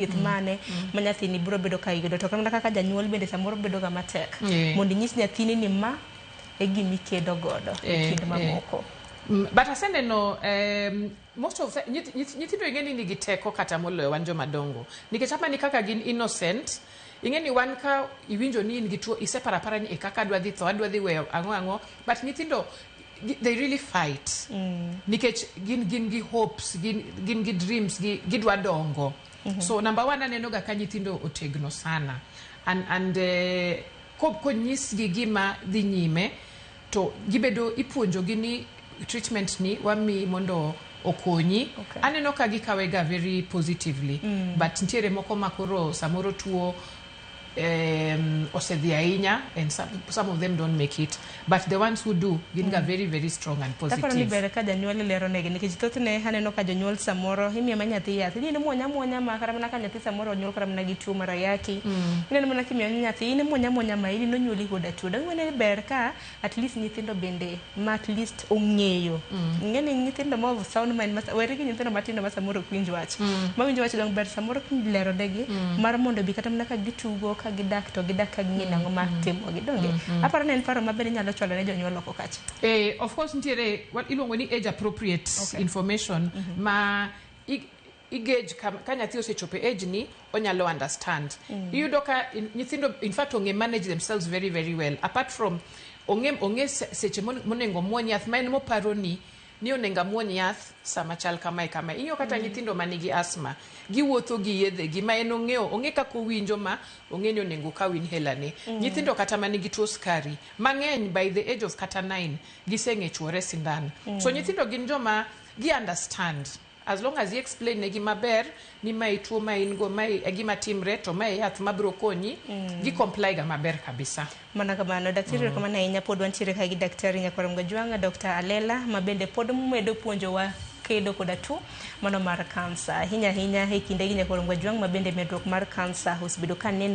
Thieth mane ma nyathini biro bedo ka yudo? To kata kaka janyuol bende samoro bedo ga matek mondo inyis nyathini ni ma e gima ikedo godo e kind mamoko. But aseneno most of nyithindo, ing'e ni nigi teko kata moloyo wan joma dongo, nikech apani kaka gin innocent. Ing'e ni wan ka iwinjo ni in gi tuo, iseparo apara ni e kaka adwa dhi tho, adwa dhi weyo ang'o ang'o, but nyithindo they really fight nikech gin gi hopes, gin gi dreams, gidwa dongo. So number one, aneno ga ka nyithindo otegno sana and konyisgi gima dhi nyime to gibedo ipuonjogi ni treatment ni wamiyi mondo okonyi. Aneno ka gikawe ga very positively, but nitiere moko ma koro samoro tuo osedhi ahinya and some of them don't make it, but the ones who do gin ga very, very strong and Taparo ni positive. Ber ka janyuol lero negi, nikech thothne aneno ka jonyuol samoro imiyo ma nyathi yath, ineno muonya muonya ma kata mana ka nyathi samoro onyuol kata mana gi tuo mar ayaki, ineno mana kimiyo nyathi in muonya muonya ma in nonyuoli koda tuo. Dang' ni ber ka at least nyithindo bende ma at least ong'eyo ing'e ni nyithindo ma of sound mind ma weri gi nyithindo matindo ma samoro ok winj wach, ma winjo wach dong ber samoro lero negi mar mondo bi kata mana ka gitugo, ka gidak to gidak ka ging'e nang'o ma timogi. Donge aparo ni en paro maber inyalo chwalo ne jonyuol oko kacha? Of course nitiere what iluongo ni age appropriate information ma igauge ka nyathi osechopo e age ni onyalo understand. Iyudo ka nyithindo in fact ong'e manage themselves very, very well. Apart from ong'e seche monego muony yath ma en moparo ni onego amuony yath sama chal kamae kamae. Ing'iyo kata nyithindo manigi asthma, giwuotho gi yedhegi ma en ong'eyo, ong'e kaka owinjo, ma ong'e ni onego okaw inhaler ne. Nyithindo kata manigi tuo sukari mang'eny, by the age of kata 9 giseng'e chuore sindan. So nyithindo gin joma gi understand as long as i explain negi maber ni mae tuo ma in go, mae e gima timre, to mae e yath mabiro konyi, gi comply ga maber kabisa. Mana kamano, daktari, erokamano ahinya. Pod wantiere ka gi daktari Nyakwar Mgajwang', Dr. Alela, ma bende pod medo puonjowa kedo koda tuo mano mar kansa. Ahinya ahinya e kindegi, Nyakwar Mgajwang', ma bende medruok mar kansa osebedo ka neno.